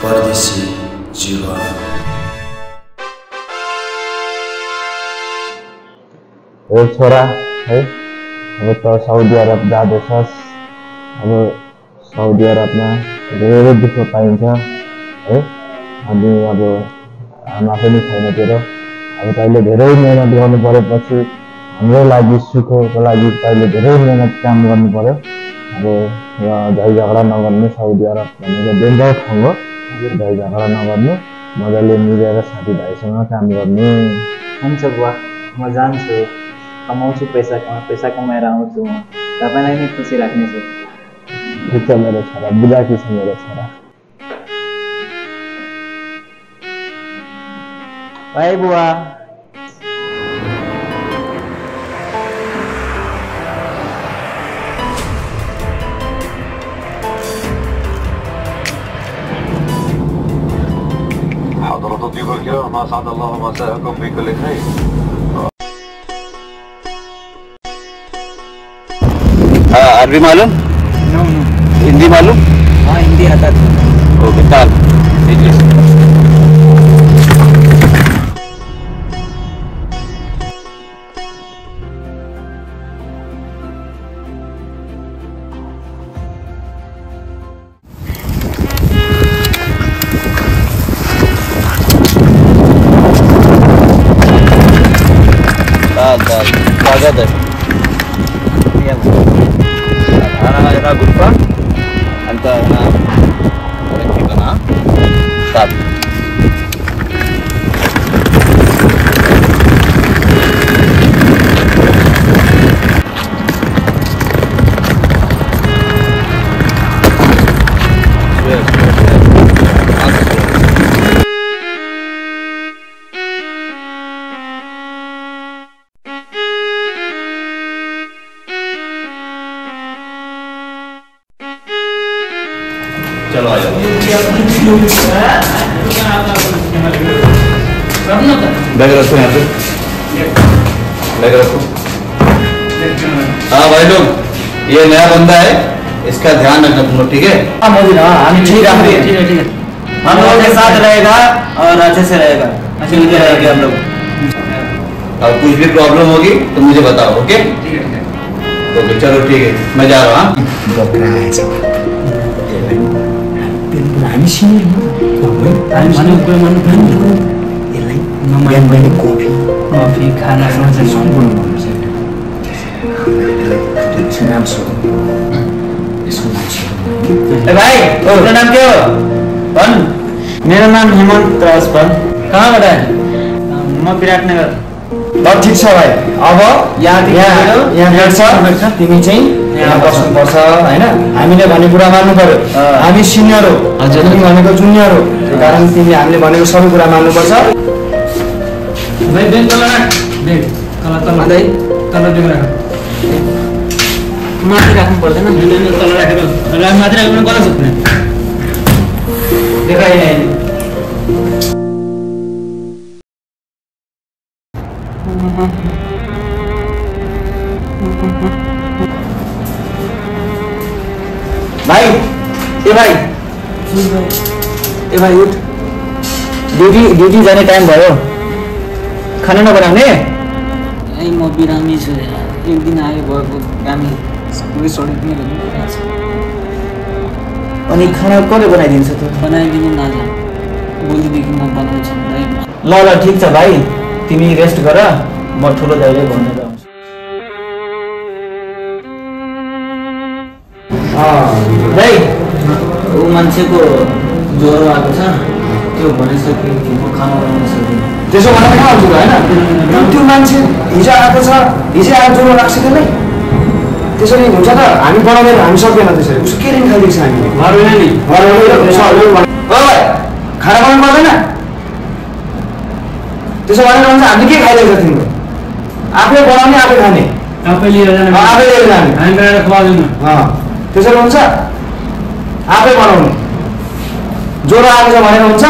परदेशी जीवन। ए छोरा है, अब त साउदी अरब जाँदैछस्। अब साउदी अरबमा धेरै दुःख पाइन्छ है। अनि अब आमा पनि छैन तेरो। अब तैँले धेरै मेहनत गर्नु परेपछि हाम्रो लागि सुखको लागि तैँले धेरै मेहनत काम गर्नु पर्यो। अब झै झगडा नगर्नु, साउदी अरब भनेको डेन्जर ठाउँ हो। झै झगडा नगर्नु, मजाले मिलेर साथीभाइसँग काम गर्नु। हुन्छ बुवा, म जान्छु, कमाउँछु पैसा कमाएर आउँछु, म तपाईँलाई नै खुसी राख्नेछु। ठिक छ मेरो छोरा, बुझाकी छ मेरो छोरा। बाई बुवा। حضرة الضيوف الكرام أسعد الله مساءكم بكل خير. अरबी मालूम? हिंदी मालूम? हाँ, हिंदी आता है। ओके, चल ठीक है। स्वागत है। Ana Gupta, anta na kita na start. चलो आ जाओ। बैग रखो यहाँ पे, बैग रखो। हाँ भाई लोग, ये नया बंदा है, इसका ध्यान रखना तुम लोग, ठीक है? हाँ मोदी, हाँ हम ठीक है, ठीक है, ठीक है। हम लोगों के साथ रहेगा और अच्छे से रहेगा, अच्छे से रहेंगे हम लोग। अब कुछ भी प्रॉब्लम होगी तो मुझे बताओ, ओके? ओके चलो ठीक है, मैं जा रहा हूँ। हामी सिनियर कफी खाना भाई, तेरा नाम क्या हो? मेरा नाम हेमंत राजपाल। कहाँ बता है? मैं विराटनगर। ल ठिक छ भाइ, अब यहाँ भेट्छ, तिमी चाहिँ यहाँ बस्नुपर्छ हैन। हामीले भनेको कुरा मान्नु पर्यो। हामी सिनियर हो, तिमी भनेको जुनियर हो, त्यही कारण तिमी हामीले भनेको सबै कुरा मान्नुपर्छ। भाइ बेन तल राख, बेन तल माथि बेन राख। माथि राख्नु पर्दैन, तल राखेर माथि राख्नु गर्न सक्दैन। देखाइ नहीं। भाई, ए भाइ उठ, ड्युटी जाने टाइम भयो, खाना नबनाउने? म बिरामी छु, एक दिन आयो भएको बिरामी पुरै सडक नै गरिरहेको छ। अनि खाना कसले बनाइदिन्छ त? बनाइदिनु नाला, भोलिदेखि म बनाउँछु। ल ल ठिक छ भाइ, तिमी रेस्ट गर, म ठुलो दाइले भनेर आउँछु। भाइ, ऊ मान्छेको ज्वरो आएको छ, त्यो भनिसक्यो कि म खाना बनाउन सक्दिनँ। त्यसो भन्न कहाँ आउँछु होइन? त्यो मान्छे हिजो आएको छ, हिजो आएर ज्वरो लाग्छ त्यसलाई। त्यसरी हुन्छ त हामी बनाउँदैन, हामी सक्दैन त्यसरी। उसको के रिन खाइदिएको छ हामीले? घरैन नि, खाना बनाउनु पर्दैन? त्यसो भनेर हुन्छ हामीले के खाइदिएको छ तिम्रो? आफै बनाउने, आफै खाने, आफै लिएर जाने, आफै लिएर जाने, हामी बनाएर खुवाउँदैनौँ। त्यसरी हुन्छ? आफै बनाउनु। ज्वरो आएको छ भनेर हुन्छ?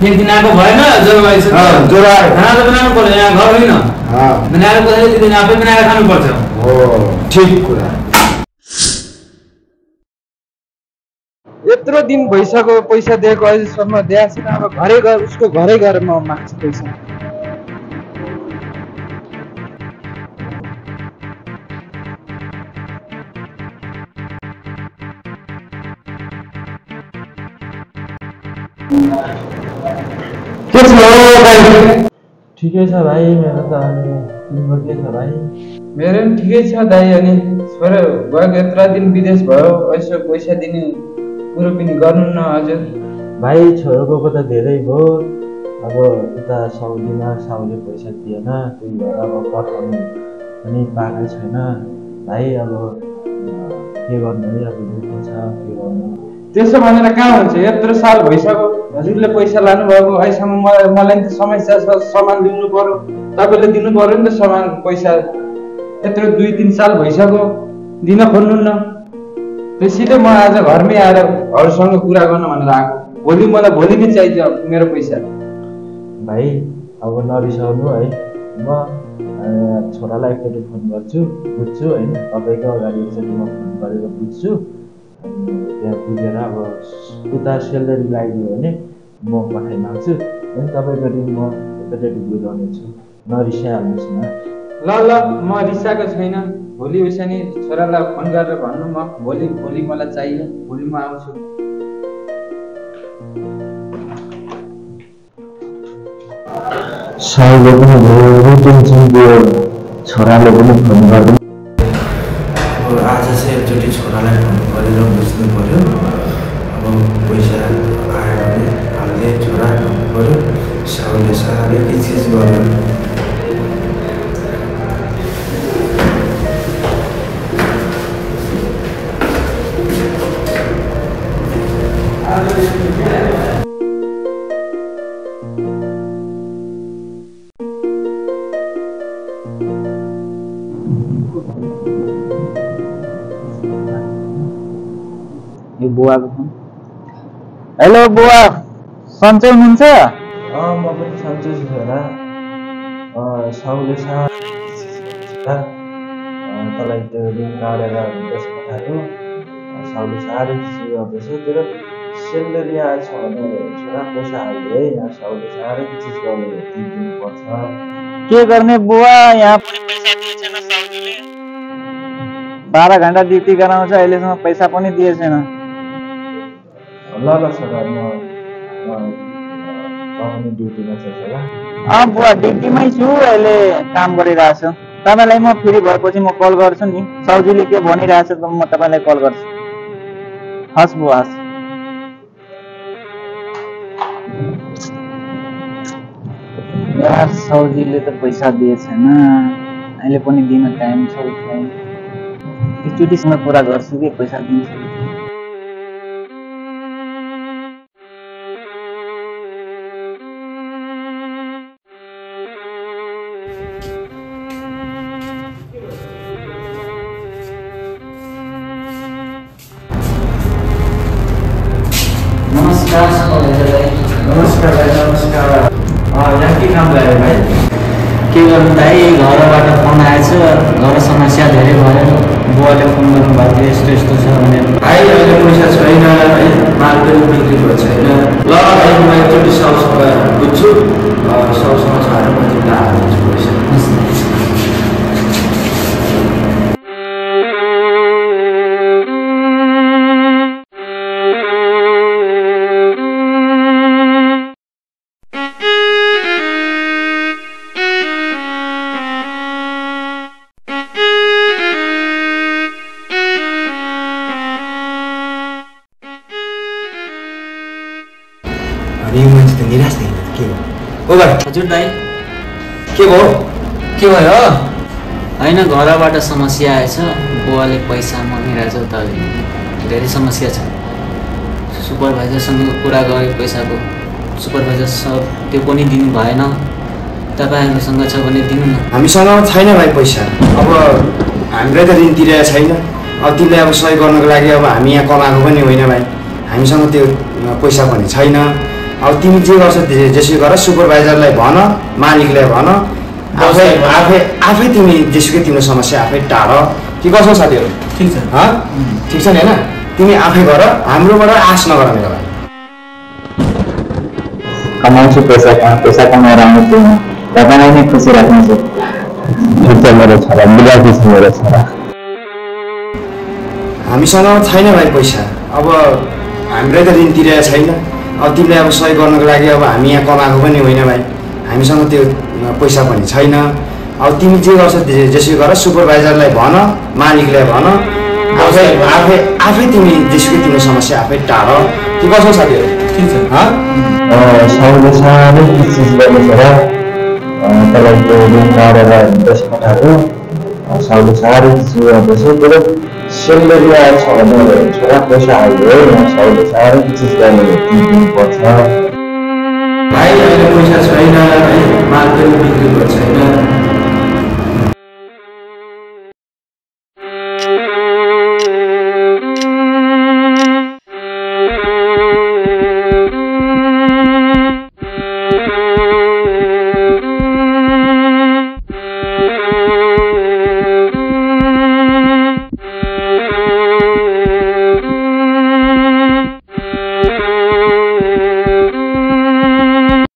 एक दिन आएको भएन, ज्वरो आइसक्यो, ज्वरो आयो, खाना त बनाउनु पर्छ, यहाँ घर होइन, बनाएर कसैले त्यो दिन आफै बनाएर खानुपर्छ। हो, ठिक कुरा। ये यत्रो दिन भइसक्यो पैसा दिएको अहिलेसम्म दिएको छैन। अब घरै गएर उसको घरै गएर म माग्छु पैसा। के छ भाइ? ठिकै छ भाइ मेरो त। अनि तिम्रो के छ भाइ? मेरो पनि ठिकै छ दाइ। अनि छोरो गएको यत्रो दिन विदेश भयो, यसो पैसा दिने कुरो पनि गर्नु न हजुर। भाइ छोरोको त धेरै भयो। अब उता साउदीमा साउले पैसा दिएन, त्यही भएर अब पठाउनु पनि पाएको छैन भाइ। अब के गर्नु है, अब दुःख छ के गर्नु। त्यसो भनेर कहाँ हुन्छ? यत्रो साल भइसक्यो हजुरले पैसा लानुभएको, अहिलेसम्म मलाई त समस्या छ, सामान दिनु पर्यो, तपाईँले दिनु पर्यो नि त सामान पैसा। यत्रो 2-3 साल भइसक्यो दिन खोज्नुहुन्न। त्यसैले म आज घरमै आएर अरूसँग कुरा गर्न भनेर आएको। भोलि मलाई भोलि नै चाहिन्छ मेरो पैसा। भाइ अब नरिसाउनु है, म छोरालाई एकचोटि फोन गर्छु, बुझ्छु होइन। तपाईँको अगाडि एकचोटि म फोन गरेर बुझ्छु। अनि त्यहाँ बुझेर अब उता सेलरी लगाइदियो भने म पठाइमाग्छु। अनि तपाईँको म एकचोटि बुझाउनेछु, नरिसाइहाल्नुहोस् न। ल ल म रिसाएको छैन। भोलि उसै नि छोरालाई फोन गरेर भन्नु म भोलि मलाई चाहियो, भोलि म आउँछु। साउले पनि धेरै टेन्सन दियो, छोराले पनि फोन गर्दैन। अब आज चाहिँ एकचोटि छोरालाई फोन गरेर बुझ्नु पर्यो। अब पैसा आयो भने हाल्दै छोरा भन्नु पर्यो। साउले साह्रै चिज गर्यो। बुवाको फोन। हेलो बुवा, सन्चै हुनुहुन्छ? म पनि सन्चै छु छोरा। साउले तँलाई त्यो रुम काटेर विदेश पठाएको। साउले साह्रै चिज गर्दैछ। तेरो सेलरी आएछ भने छोरा पैसा हाल्यो है। यहाँ साउले साह्रै चिज गर्नु दिनुपर्छ। के गर्ने बुवा, यहाँ पनि पैसा दिएछैन साउदीले। 12 घण्टा ड्युटी गराउँछ, अहिलेसम्म पैसा पनि दिएछैन। ल छोरा, म पनि ड्युटीमा छ छोरा। बुवा ड्युटीमै छु, अहिले काम गरिरहेको छु। तपाईँलाई म फ्री भएपछि म कल गर्छु नि। साउदीले के भनिरहेछ त म तपाईँलाई कल गर्छु। हस् बुवा, हस्। यार साउदीले त पैसा दिएछैन, अहिले पनि दिन टाइम छ उसलाई। एकचोटिसँग कुरा गर्छु कि पैसा दिन्छ। नमस्कार भाइ, नमस्कार। यहाँ के काम लाग्यो भाइ? के गर्नु भाइ, घरबाट फोन आएछ, घर समस्या धेरै भयो। बुवाले फोन गर्नुभएको थियो यस्तो यस्तो छ भनेर। भाइ अहिले पैसा छैन है, माल पनि बिक्री भएको छैन। ल भाइ म एकचोटि साउसँग बुझ्छु, साउसँग छाएर म तिमीलाई हालिदिन्छु पैसा। हजुर दाइ, के भयो? के भयो? होइन घरबाट समस्या आएछ, बुवाले पैसा मागिरहेछ। उताले धेरै समस्या छ। सुपरभाइजरसँग कुरा गरेँ पैसाको, सुपरभाइजर सर त्यो पनि दिनु भएन। तपाईँहरूसँग छ भने दिनु न। हामीसँग छैन भाइ पैसा। अब हामीलाई त ऋण तिरेको छैन। अब तिमीलाई अब सहयोग गर्नको लागि अब हामी यहाँ कमाएको पनि होइन भाइ। हामीसँग त्यो पैसा पनि छैन। अब तिमी जे गर्छ जेसुकै गर, सुपरभाइजरलाई भन, मालिकलाई भन, आफै तिमी जेसुकै तिम्रो समस्या आफै टाढ। के गर्छौ साथीहरू? ठिक छ। ठिक छ नि होइन? तिमी आफै गर, हाम्रोबाट आश नगर मेरो भाइ। कमाउँछु पैसा कमाएर आउँछु तपाईँलाई नै खुसी राख्नुहुन्छ। ठिक छ मेरो छोरा, बिरामी छ मेरो छोरा। हामीसँग छैन भाइ पैसा, अब हाम्रै त ऋण तिरेको छैन। अब तिमीलाई अब सहयोग गर्नको लागि अब हामी यहाँ कमाएको पनि होइन भाइ, हामीसँग त्यो पैसा पनि छैन। अब तिमी जे गर्छ जेसुकै गर, सुपरभाइजरलाई भन, मालिकलाई भन, आफै तिमी जेसुकै तिम्रो समस्या आफै टाढ। के गर्छौ साथीहरू? ठिक छ। साउले साह्रै चिज गर्ने छोरा, तपाईँको ऋण गरेर देश पठाएको साउले साह्रै चिज गर्दैछ। तर सेलरी आएको छ भने छोरा पैसा आयो, साउले साह्रै चिज गर्ने दिनुपर्छ। भाइ अहिले पैसा छैन है, माल पनि बिक्री भएको छैन।